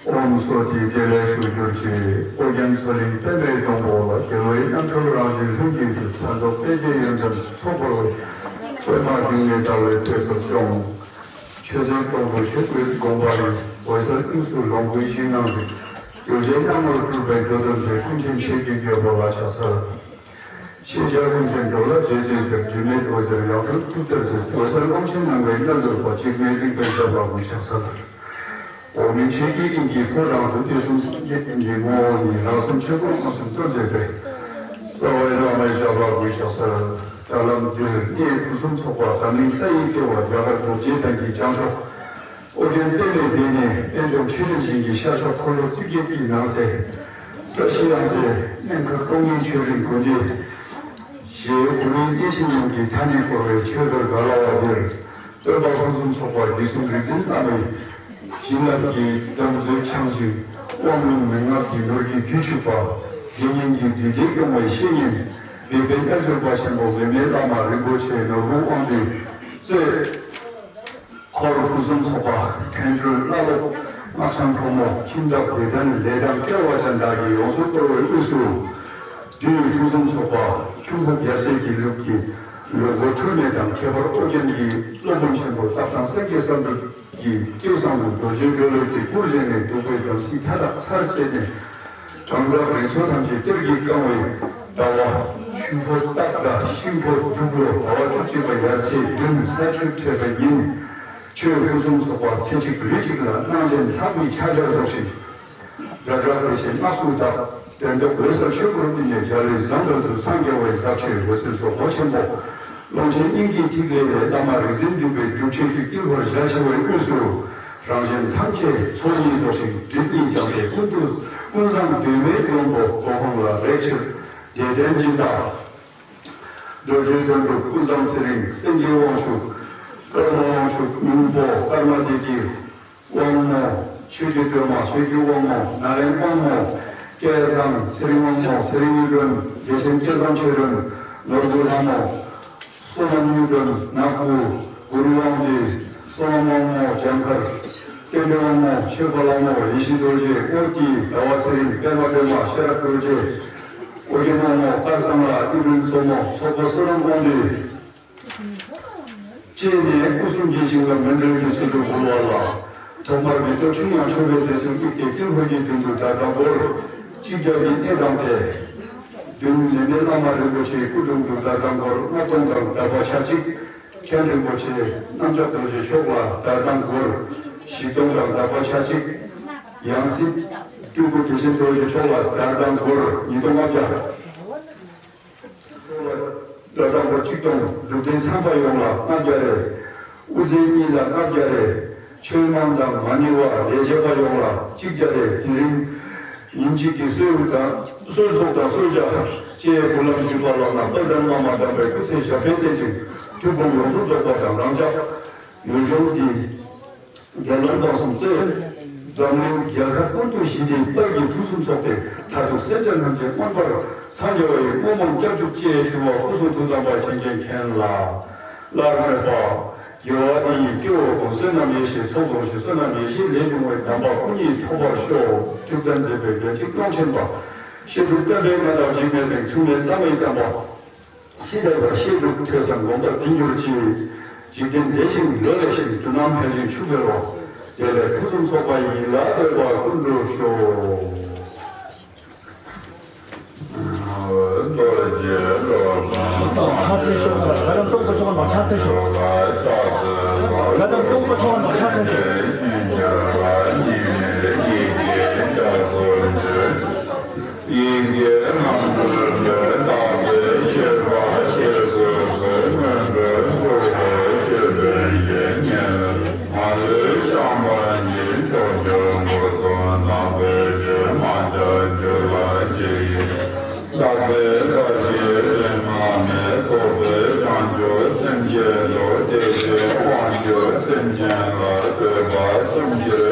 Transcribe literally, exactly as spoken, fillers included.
ཨོཾ་སྭསྟི། བདེ་ལེགས་སུ་གྱུར་ཅིག། ཨོ་རྒྱན་མཚོ་གླིང་པདྨའི་སྡོང་པོ་ལ། རྒྱལ་བའི་རྣམ་འཕྲུལ་རང་བཞིན་ལྷུན་གྱིས་གྲུབ། མཚན་རྟོག་དཔལ་གྱི་ཡོན་ཏན་ཚོགས་འཁོར་བའི། པདྨ་འབྱུང་གནས་ཟླ་བའི་དཔལ་འབར་གསུང་། ཆོས་སྲིད་གོང་དུ་ཆོས་ཀྱི་དགོངས་པ་རིག། འོད་གསལ་དབུས་སུ་ལོངས་སྐུའི་ཞིང་རྣམས་རིག། རྒྱུ་རྐྱེན་རྣམས་ལ་སྤྲུལ་པའི་འགྲོ་དོན་མཛད། ཀུན་མཁྱེན་ཆོས་ཀྱི་རྒྱལ་པོ་ལ་ཕྱག་འཚལ། ཤེས་བྱ་ཀུན་མཁྱེན་འགྲོ་ལ་རྗེས་སུ་བདག། སྒྱུ་མའི་འོད་ཟེར་ཡང་སྤྲུལ་ཐུགས་གཏེར་མཛོད། འོད་གསལ་ཀློང་ཆེན་སྣང་བའི་རྣལ་འབྱོར་པ། འཇིགས་མེད་རིག་པའི་ཞབས་ལ་གུས་ཕྱག་འཚལ། འོག་མིན་ཆོས་ཀྱི་དབྱིངས་ཀྱི་ཁོ་རང་དུ། དུས་གསུམ་སངས་རྒྱས་ཀུན་གྱི་ངོ་བོ་ཉིད། རང་སེམས་ཆོས་སྐུ་དངོས་སུ་སྟོན་མཛད་པའི། རྩ་བའི་བླ་མའི་ཞབས་ལ་གུས་ཕྱག་འཚལ། ད་ལམ་འདིར་གནས་སྐུ་གསུམ་ཚོགས་པ་འཛམ་གླིང་ས་ཡི་ལྟེ་བ་རྒྱ་གར་རྡོ་རྗེ་གདན་གྱི་བྱང་ཕྱོགས། ཨོ་རྒྱན་པདྨའི་སྡེ་ནས་དཔལ་འབྱོར་ཆོས་སྡེ་ཞིང་གི་ཤར་ཕྱོགས་འཁོར་ལོ་རྩིབས་བརྒྱད་ཀྱི་ནང་གསེས། བཀྲ་ཤིས་གཡང་རྩེ་སྨན་ཁང་ཀྲོང་ངེའི་ཆོས་རིང་དགོན་སྡེ། ཞེས་གུ་རུའི་བསྙེན་ཆེན་ཡོངས་ཀྱི་ཐ་སྙད་བསྐོར་བའི་ཆོས་དར་ག་ལ་བ་འདིར། སྟོན་པ་ཕུན་སུམ་ཚོགས་པ་བརྒྱུད་གསུམ་རིག་འཛིན་བླ་མའི་བྱིན་རླབས་ཀྱི་རྫམ་མཛོད་འཆང་ཞིང་། དབང་ལུང་མན་ངག་གི་ནོར་གྱིས་རྒྱུད་ཕྱུག་པ། དགེ་བསྙེན་གྱི་འདུས་སྡེ་སྐྱོང་བའི་བཤེས་གཉེན། སྦས་པའི་རྣལ་འབྱོར་པ་ཆེན་པོ་འོད་མའི་བླ་མ་རིན་པོ་ཆེ་ནོར་བུ་དབང་འདུས་གཙོས། འཁོར་ཕུན་སུམ་ཚོགས་པ། མཁན་སྤྲུལ་བླ་སློབ། སྔགས་འཆང་ཁྲོ་མོ། ཁྱིམ་བདག་བདེ་ལྡན་ལས་དང་སྐལ་བ་ཅན་དག་གིས་ཡོངས་སུ་བསྐོར་བའི་དབུས་སུ། རྒྱུད་ཕུན་སུམ་ཚོགས་པ། ཁྱུང་པོ་རྒྱལ་སྲས་ཀྱི་ལུགས་ཀྱི་ལོ་འཁོར་འཁྲུལ་མེད་དང་ཁྱད་པར་ཨོ་རྒྱན་གྱི་སློབ་དཔོན་ཆེན་པོ་སྟག་ཚང་སེང་གེ་བསམ་གྲུབ་ཀྱི་སྐྱེས་བཟང་དུ་རྡོ་རྗེ་འགྲོ་ལུགས་ཀྱི་སྐུར་བཞེངས་ནས་གདུགས་པའི་དམ་ཚིག་མཐའ་དག་ཚར་བཅད་ནས། གང་དག་རིགས་ཚོགས་ཐམས་ཅད་གཏེར་གྱིས་བཀང་བའི་ཟླ་བ། ཆུ་ཕོ་སྟག་དང་ཤིང་ཕོ་འབྲུག་ལོ་ཟླ་བ་བཅུ་གཅིག་པ་ཡར་ཚེས་བདུན། ས་ཆུ་འཕྲད་པའི་ཉིན། ཆོས་ཕུན་སུམ་ཚོགས་པ་ཚེ་གཅིག་ལུས་གཅིག་ལ། གནང་སྦྱིན་ལྷག་པའི་ཕྱག་རྒྱར་རྫོགས་ཤིང་། སྒྲ་གྲགས་བདེ་ཆེན་སྔགས་སུ་བཏབ། དོན་རྟོགས་འོད་གསལ་ཆོས་སྐུར་བསྟིམ་ནས། འཇའ་ལུས་ཟངས་ལྟར་དུ་འཚང་རྒྱ་བའི་ཟབ་ཆོས་འོད་གསལ་རྫོགས་སྐུ་ཆེན་པོ། ཀློང་ཆེན་དབྱིངས་ཀྱི་ཐིག་ལེ་ལས། བླ་མ་རིག་འཛིན་འདུས་པའི་སྒྲུབ་བྱེད་ཀྱི་དཀྱིལ་འཁོར་ཞལ་བཞི་པའི་དབུས་སུ། རང་གཞན་ཐམས་ཅད་ཚོགས་གཉིས་རྫོགས་ཤིང་སྒྲིབ་གཉིས་སྦྱངས་ཏེ། ཀུན་ཏུ་ཀུན་བཟང་མདོ་སྨད་མགོན་པོ་སྒོ་ཁོངས་ལ་རེག་ཕྱིར། བདེ་ལྡན་སྦྱིན་བདག་རྡོ་རྗེ་དོན་གྲུབ། ཀུན་བཟང་ཚེ་རིང་། སེང་གེ་དབང་ཕྱུག། ཀརྨ་དབང་ཕྱུག། སྙིང་པོ་ཀརྨ་བདེ་སྐྱིད། དབང་མོ་ཆོས་ཀྱི་སྒྲོལ་མ། ཆོས་ཀྱི་དབང་མོ་ནཱ་ལེནྡྲ་དབང་མོ། སྐལ་བཟང་། ཚེ་རིང་དབང་མོ། ཚེ་རིང་གཡུ་སྒྲོན། བདེ་ཆེན་སྐལ་བཟང་ཆོས་སྒྲོན། ནོར་བུ་ལྷ་མོ། བསོད་ནམས་གཡུ་སྒྲོན། ནག་པོ། གུ་རུ་དབང་འདུས། བསོད་ནམས་དབང་མོ། བྱང་མཁར། བསྟན་འགྲོ་དབང་མོ། ཆོས་པ་ལྷ་མོ། ཡེ་ཤེས་རྡོ་རྗེ། ཨོ་ཏི། ཟླ་བ་ཚེ་རིང་། པདྨ་སྒྲོལ་མ། ཤེས་རབ་རྡོ་རྗེ། ཨོ་རྒྱན་དབང་མོ། སྐལ་བཟང་ལགས། གཡུ་སྒྲོན་མཚོ་མོ། ཚོགས་པ་བསོད་ནམས་དབང་འདུས། བཅས་ནས་སྐུ་གསུམ་གྱི་ཞིང་ལ་མཎྜལ་གྱི་ཚུལ་དུ་འབུལ་བ་ལ། ཐོག་མར་མེ་ཏོག་ཆུང་ཡང་མཆོད་པའི་རྫས་སུ་བླུགས་ཏེ། དཀྱིལ་འཁོར་གྱི་མདུན་དུ་བརྡ་དང་སྐོར་གཅིག་བརྒྱབ་སྟེ་གནས་དང་དེ། མདུན་ལས་མེད་བླ་མ་རིན་པོ་ཆེའི་སྐུ་དྲུང་དུ་བརྡ་དང་སྐོར་ལྔ་སྟོང་དང་བརྡ་པ་ཆ་གཅིག། མཁན་རིན་པོ་ཆེ་རྣམ་ཅོག་རྡོ་རྗེ་མཆོག་ལ་བརྡ་དང་སྐོར་བཞི་སྟོང་དང་བརྡ་པ་ཆ་གཅིག། ཡང་སྲིད་སྤྲུལ་སྐུ་བདེ་ཆེན་རྡོ་རྗེ་མཆོག་ལ་བརྡ་དང་སྐོར་ཉིས་སྟོང་ལྔ་བརྒྱ། བརྡ་དང་སྐོར་གཅིག་སྟོང་། སྒྲུབ་སྡེ་ཚངས་པ་ཡོངས་ལ་ལྔ་བརྒྱ་རེ། དབུ་མཛད་གཉིས་ལ་ལྔ་བརྒྱ་རེ། ཆོས་མང་དང་མ་ཎི་བ་ལས་བྱེད་པ་ཡོངས་ལ་གཅིག་བརྒྱ་རེ། དེ་རིང་ཉིན་གཅིག་གི་གསོལ་ཚོགས་དང་གསོལ་ཚོགས་དང་གསོལ་ཇ་བཅས་འབུལ་ལམ་ཞུས་པ་ལགས་ན། དཔལ་ལྡན་བླ་མ་དམ་པའི་སྐུ་ཚེ་ཞབས་པད་བརྟན་ཅིང་ཐུགས་དགོངས་ཡོངས་སུ་རྫོགས་པ་དང་། རང་ཅག་ཡུལ་ལྗོངས་འདི་རྒྱལ་བློན་འབངས་གསུམ་གཙོས་འཛམ་གླིང་རྒྱལ་ཁབ་ཀུན་ཏུ་ཞི་བདེའི་དཔལ་གྱི་ཕུན་སུམ་ཚོགས་ཏེ། མཐར་ཐུག་སེམས་ཅན་རྣམས་ཀྱི་མངོན་པར་སངས་རྒྱ་བ་ཡི་བསྔོ་སྨོན་སྐྱབས་འཇུག་ཅེས་ཞུ་བ་སྐུ་གསུང་ཐུགས་དམ་པ་བྱིན་གྱིས་མཁྱེན་ལ། སླར་མོས་པ། དགེ་བ་འདི་ཡིས་སྐྱེ་བོ་ཀུན། བསོད་ནམས་ཡེ་ཤེས་ཚོགས་རྫོགས་ཤིང་། བསོད་ནམས་ཡེ་ཤེས་ལས་བྱུང་བའི་དམ་པ་སྐུ་གཉིས་ཐོབ་པར་ཤོག། ཐུགས་དམ་མཛད་པའི་རྒྱལ་གཅེས་ཀློང་ཆེན་པ། བཤད་སྒྲུབ་བསྟན་པའི་མངའ་བདག་འཇིགས་མེད་པའི་མཚུངས་མེད་བླ་མའི་བསྟན་པ། སྲིད་མཐའི་བར་བཤད་སྒྲུབ་ཐོས་བསམ་སྒོམ་པ་འཛིན་གྱུར་ཅིག། འཇིག་རྟེན་བདེ་ཞིང་ལོ་ལེགས་ཤིང་། མདུན་ནམ་ཕན་ཞིང་ཕྱུག་འཕེལ་བ། བདེ་ལེགས་ཕུན་སུམ་ཚོགས་པ་ཡིན་ལ་འདོད་པ་ཀུན་འགྲུབ་ཤོག། ཕྱག་འཚལ་ཤོག། ད་རུང་སྟོང་པ་ཆོ་ག་ནང་ཕྱག་འཚལ་ཤོག། ད་རུང་སྟོང་པ་ཆོ་ག་ནང་ཕྱག་འཚལ་ཤོག། ཡིག་བརྒྱའི་ནང་གསེས་པའི་བདག་པོའི་མཆོད་པ་ཞེས་སུ་གསོལ། མངོན་པར་མཐོ་བའི་ཅོད་པན་གྱི་ཉེ་བར་མ་ལུས་བཤམས་པ་ཉིད། ཕྱོགས་བཅུ་འཁོར་དུ་ནག་པོའི་སྒྲོན་མ་ལྕགས་ཀྱུ་ལ་འཇིགས། དག་པའི་ས་གཞིའི་རིགས་དམར་མེ་ཐོགས་པའི་བྱང་ཆུབ་སེམས་བསྐྱེད་དོ། བདེ་གཤེགས་དབང་ཕྱུག་སེམས་ཅན་ལ་བསྟོད་པ་སུམ་ཅུ་